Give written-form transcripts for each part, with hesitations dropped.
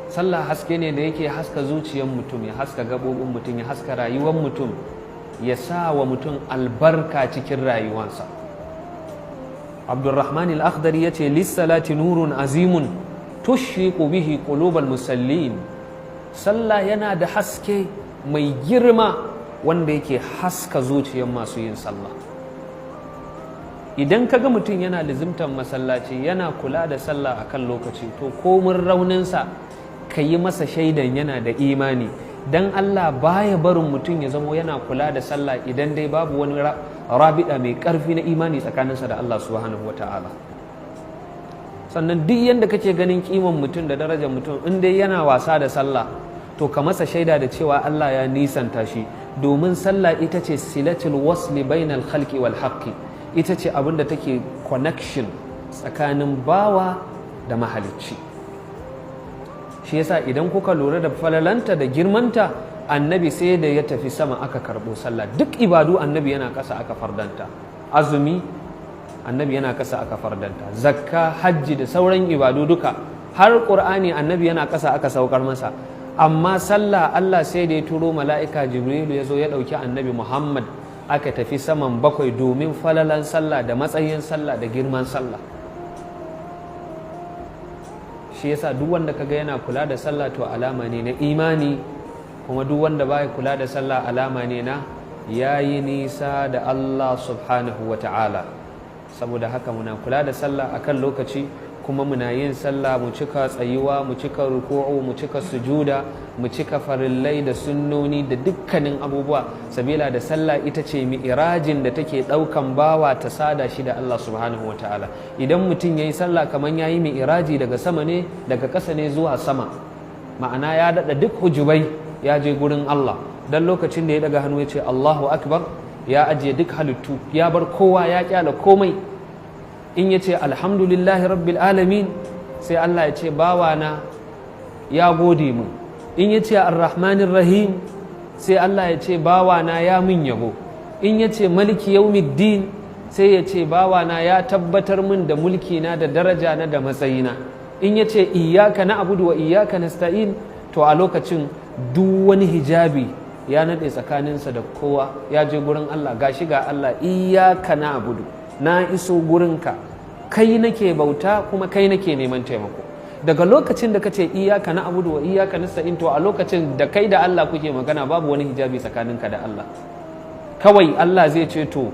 Sallah haske ne da yake haska zuciyar mutum, ya haska gabobin mutum, ya haska rayuwar mutum, ya sa wa mutum albarka cikin rayuwarsa. Abdurrahman al-Akhdari ya ce: "Lissalati nurun azimun tushriqu bihi qulubal musallin." Sallah yana da haske mai girma wanda yake haska zuciyar masu yin sallah. Idan kaga mutum yana lizimtar masallaci, yana kula da sallah akan lokaci, to komin rauninsa, ka yi masa shaidan yana da imani, dan Allah baya barin mutum ya zamo yana kula da sallah idan dai babu wani rabida mai karfi na imani tsakaninsa da Allah subhanahu wa ta'ala. Sannan duk yadda kake ganin kiman mutum da darajar mutum, in dai yana wasa da sallah, to ka masa shaida da cewa Allah ya nisanta shi, domin sallah ita ce silatul wasli bainal khalqi wal haqqi, ita ce abin da take connection tsakanin bawa da mahalicci. Shi yasa idan kuka lura da falalanta da girmanta, Annabi sai da ya tafi sama aka karɓo sallah. Duk ibadu Annabi yana ƙasa aka fardanta. Azumi, Annabi yana ƙasa aka fardanta. Zakka, hajji da sauran ibadu duka, har Ƙur'ani, Annabi yana ƙasa aka saukar masa. Amma sallah, Allah sai da ya turo mala'ika Jibrilu ya zo ya ɗauki Annabi Muhammad, aka tafi saman bakwai, domin falalan sallah da matsayin sallah da girman sallah. Shi yasa duk wanda kaga yana kula da sallah, to alama ne na imani. Kuma duk wanda baya kula da sallah, alama ne na yayi nisa da Allah subhanahu wa ta'ala. Saboda haka muna kula da sallah akan lokaci, kuma muna yin sallah, mu cika tsayuwa, mu cika ruku'u, mu cika sujuda, mu cika farillai da sunnoni da dukkanin abubuwa, sabila da sallah ita ce mi'irajin da take ɗaukan bawa ta sada shi da Allah subhanahu wa ta'ala. Idan mutum ya yi sallah, kamar ya yi mi'iraji daga sama ne, daga ƙasa ne zuwa sama, ma'ana ya daɗa duk hujubai, ya je gurin Allah. Dan lokacin da ya daga hannu ya ce "Allahu akbar", ya ajiye duk halittu, ya bar kowa, ya kyala komai. In ya ce "Alhamdulillahi rabbil alamin", sai Allah ya ce, "Bawana ya gode mun." In ya ce "Arrahmanir rahim", sai Allah ya ce, "Bawana ya min yabo." In ya ce "Maliki yaumiddin", sai ya ce, "Bawana ya tabbatar min da mulki na da daraja na da matsayina." In ya ce "Iyyaka na'budu wa iyyaka nasta'in", to a lokacin duk wani hijabi ya nade tsakaninsa da kowa, ya je gurin Allah. Gashi ga Allah, "Iyyaka na'budu", na iso gurinka, kai nake bauta kuma kai nake neman taimako. Daga lokacin da kace "Iyyaka na'budu wa iyyaka nasta'in", to a lokacin da kai da Allah kuke magana, babu wani hijabi tsakaninka da Allah. Kawai Allah zai ce, "To,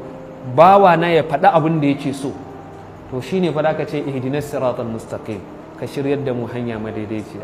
bawa na ya faɗi abin da yake so." To shine fa ka ce "Ihdinas siratal mustaqim", ka shiryar da mu hanya madaidaiciya.